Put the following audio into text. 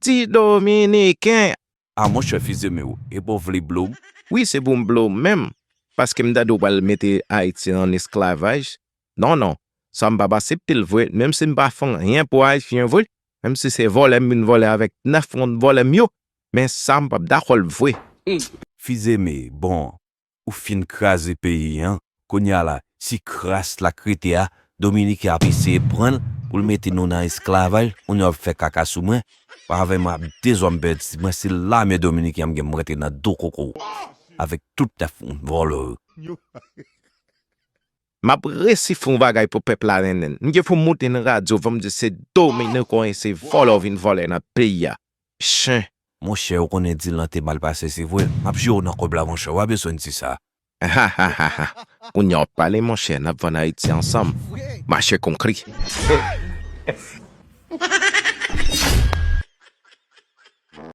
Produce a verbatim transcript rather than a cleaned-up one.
ti Dominiken. A monchè Fizeme, ou e pa w vle blow m? Wi, se pou m blow m menm. Paske m tande w pral mete Ayiti an esklavaj. Non, non. Sa m p ap aksepte l vre, menm si m pa fè anyen pou Ayisyen vre. Menm si se vòlè m vin vòlè avèk nèf moun vòlè m yo. Men sa m p ap dakò l vre. Fizeme, bon, ou fin kraze peyi an. Kounye a la, si kras la k rete a, Dominiken ap eseye pran l pou l mete nou nan esklavaj, kounye a w ap fè kaka sou mwen. Pa avè mwen ap dezòm pèdi mwen, se lame Dominiken an m gen m rantre nan do koko w avèk tout nèf moun vòlè yo. M ap resi fè yon bagay pou pèp la, Nènèn. M gen pou m moute nan radyo, pou m di se Dominiken e se vòlè w vin vòlè nan peyi a. Chen. Monchè, ou konnen dil lan te mal pase, se vre. M ap jere w nan kòb la, monchè. W a bezwen di sa. Kounye a w ap pale, monchè, n ap vann Ayiti ansanm. Mache konkri.